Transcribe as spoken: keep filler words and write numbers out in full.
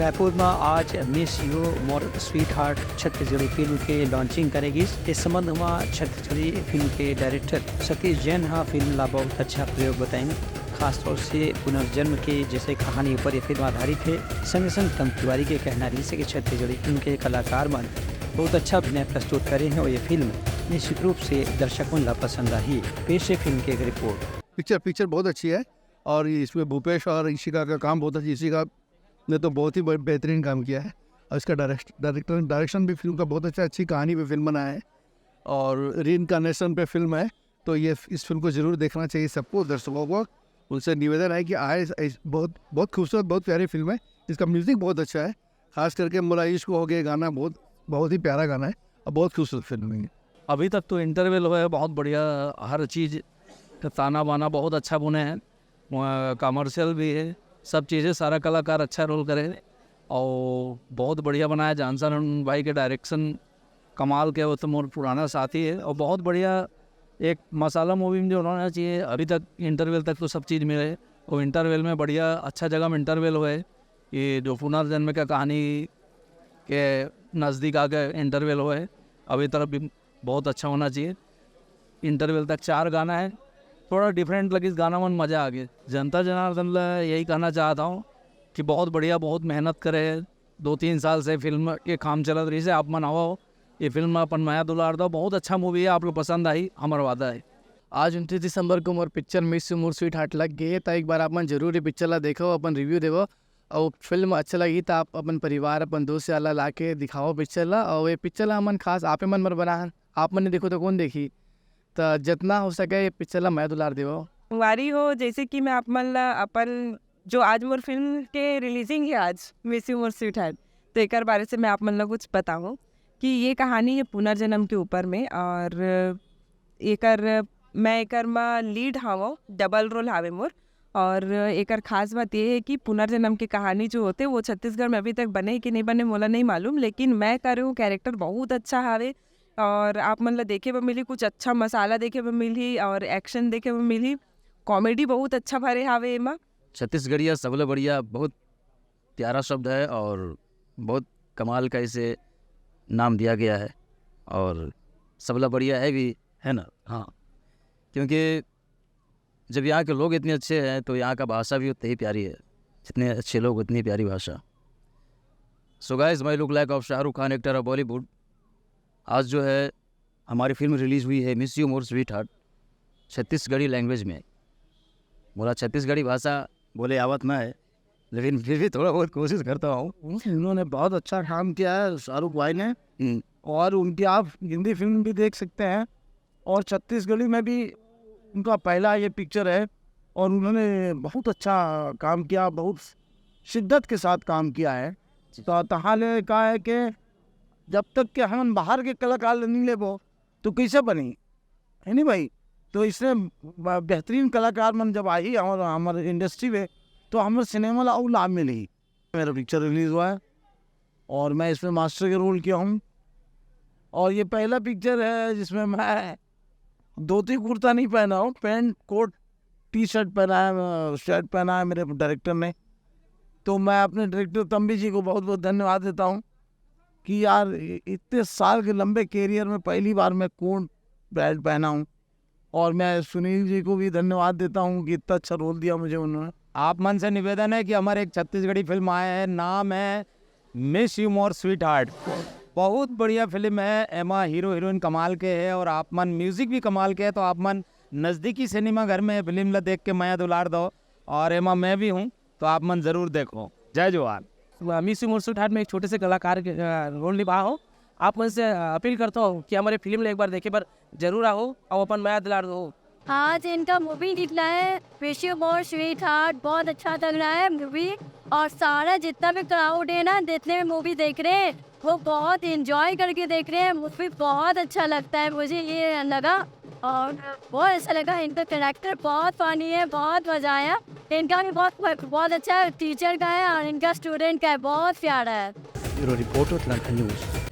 रायपुर में आज miss you मोर स्वीट हार्ट छत्तीसगढ़ी फिल्म के लॉन्चिंग करे गिस। इस संबंध में छत्तीसगढ़ी फिल्म के डायरेक्टर सतीश जैन हा फिल्म ला बहुत अच्छा प्रयोग बताइन। खासतौर से पुनर्जन्म के जैसे कहानी ऊपर ये फिल्म आधारित है। संग संग तम तिवारी के कहना रहिस हे कि छत्तीसगढ़ी फिल्म के कलाकार मन बहुत अच्छा अभिनय प्रस्तुत करे हैं और ये फिल्म निश्चित रूप से दर्शकों ला पसंद आही। पेश है फिल्म की एक रिपोर्ट। पिक्चर पिक्चर बहुत अच्छी है और इसमें भूपेश और इशिका का काम बहुत अच्छा। इशिका ने तो बहुत ही बे- बेहतरीन काम किया है और इसका डायरेक्ट डायरेक्टर डायरेक्शन भी फिल्म का बहुत अच्छा, अच्छी कहानी पे फिल्म बनाया है और री इनकारनेशन पे फिल्म है। तो ये इस फिल्म को जरूर देखना चाहिए सबको, दर्शकों को। उनसे निवेदन है कि आए। इस- बहुत बहुत खूबसूरत, बहुत प्यारी फिल्म है। इसका म्यूजिक बहुत अच्छा है, खास करके मोला इश्क हो गए गाना बहुत बहुत ही प्यारा गाना है और बहुत खूबसूरत फिल्म है। अभी तक तो इंटरवल हुआ है, बहुत बढ़िया, हर चीज़ का ताना बाना बहुत अच्छा बने हैं, कमर्शियल भी है, सब चीज़ें, सारा कलाकार अच्छा रोल करे हैं और बहुत बढ़िया बनाया। जानसन भाई के डायरेक्शन कमाल के, वो तो मोर पुराना साथी है और बहुत बढ़िया एक मसाला मूवी में जो होना चाहिए। अभी तक इंटरवल तक तो सब चीज़ मिले और इंटरवल में बढ़िया अच्छा जगह में इंटरवल हुए, ये जो पुनर्जन्म का कहानी के नज़दीक आके इंटरवल हुए, अभी तरफ भी बहुत अच्छा होना चाहिए। इंटरवल तक चार गाना है, थोड़ा डिफरेंट लगिस गाना मन, मज़ा आ गया। जनता जनार्दन ला यही कहना चाहता हूँ कि बहुत बढ़िया, बहुत मेहनत करे है। दो तीन साल से फिल्म के काम चलत रहिस हे, आप मन आवा हो, ये फिल्म अपन मया दुलार दो, बहुत अच्छा मूवी है, आप लोग पसंद आई, हमर वादा है। आज उनतीस दिसंबर को मोर पिक्चर मिस यू मोर स्वीट हार्ट लग गई है, तो एक बार आप मन जरूर ये पिक्चर ला देखो, अपन रिव्यू देवो। और फिल्म अच्छा लगी तो आप अपन परिवार, अपन दोस्त यार ला लाके दिखाओ पिक्चर ला। और ये पिक्चर ला हमन खास आपे मन बर बना हन, आप मन नहीं देखो तो कौन देखी? तो जितना हो सके ये पिक्चर ला मया दुलार देवो। कुंवारी हो, जैसे कि मैं आप मन ला अपन जो आज मोर फिल्म के रिलीजिंग है आज, मिस यू मोर स्वीट हार्ट, तो एकर बारे से मैं आप मन ला कुछ बताऊँ कि ये कहानी है पुनर्जन्म के ऊपर में। और एकर मैं एकर में लीड हवँ, डबल रोल हावे मोर। और एकर खास बात ये है कि पुनर्जन्म के कहानी जो होते वो छत्तीसगढ़ में अभी तक बने कि नहीं बने मोला नहीं मालूम, लेकिन मैं करे हूँ कैरेक्टर बहुत अच्छा हावे। और आप मन ला देखे बर मिलही, कुछ अच्छा मसाला देखे बर मिलही और एक्शन देखे बर मिलही। कॉमेडी बहुत अच्छा भरे हावे एमा। छत्तीसगढ़िया सबले बढ़िया, बहुत प्यारा शब्द है और बहुत कमाल का इसे नाम दिया गया है और सबला बढ़िया है भी, है ना? हाँ, क्योंकि जब यहाँ के लोग इतने अच्छे हैं तो यहाँ का भाषा भी उतनी ही प्यारी है। जितने अच्छे लोग उतनी प्यारी भाषा। So guys, my look like of Shah Rukh Khan, actor of Bollywood। आज जो है हमारी फिल्म रिलीज हुई है मिस यू मोर स्वीट हार्ट, छत्तीसगढ़ी लैंग्वेज में। बोला छत्तीसगढ़ी भाषा बोले आवत ना है, लेकिन फिर भी थोड़ा बहुत कोशिश करता हूँ। उन्होंने बहुत अच्छा काम किया है शाहरुख भाई ने। हम्म। और उनकी आप हिंदी फिल्म भी देख सकते हैं और छत्तीसगढ़ी में भी उनका पहला ये पिक्चर है और उन्होंने बहुत अच्छा काम किया, बहुत शिद्दत के साथ काम किया है। तो तहाले का है कि जब तक के हम बाहर के कलाकार नहीं लेबो तो कैसे बनी, है नहीं भाई? तो इससे ब- बेहतरीन कलाकार मन जब आही और हमारे इंडस्ट्री में तो हमारे सिनेमा ला और लाभ मिली। मेरा पिक्चर रिलीज हुआ है और मैं इसमें मास्टर के रोल किया हूँ। और ये पहला पिक्चर है जिसमें मैं धोती कुर्ता नहीं पहना हूँ, पैंट कोट टी शर्ट पहना है, शर्ट पहना है मेरे डायरेक्टर ने। तो मैं अपने डायरेक्टर तंबी जी को बहुत बहुत धन्यवाद देता हूँ कि यार, इ- इतने साल के लंबे कैरियर में पहली बार मैं कोट पैंट पहना हूँ। और मैं सुनील जी को भी धन्यवाद देता हूँ कि इतना अच्छा रोल दिया मुझे उन्होंने। आप मन से निवेदन है कि हमारे एक छत्तीसगढ़ी फिल्म आए है, नाम है मिस यू मोर स्वीट हार्ट। बहुत बढ़िया फिल्म है, एमा हीरो हीरोइन कमाल के है और आप मन म्यूजिक भी कमाल के है, तो आप मन नजदीकी सिनेमा घर में फिल्म ला देख के मया दुलार दो। और एमा मैं भी हूँ, तो आप मन जरूर देखो। जय जोहार। मिस यू मोर स्वीट हार्ट में एक छोटे से कलाकार के रोल निभा हो। आप मन से अपील करता हूँ कि हमारे फिल्म ला एक बार देखे बर जरूर आओ और अपन मया दुलार दो। आज इनका मूवी निकला है मिस यू मोर स्वीट हार्ट, बहुत अच्छा लग रहा है मूवी। और सारा जितना भी क्राउड है ना, जितने भी मूवी देख रहे हैं, वो बहुत एंजॉय करके देख रहे हैं। मूवी बहुत अच्छा लगता है, मुझे ये लगा। और बहुत अच्छा लगा, इनका कैरेक्टर बहुत फनी है, बहुत मज़ा आया। इनका भी बहुत बहुत अच्छा टीचर का है और इनका स्टूडेंट का है, बहुत प्यारा है। Bureau Report, Atlanta News.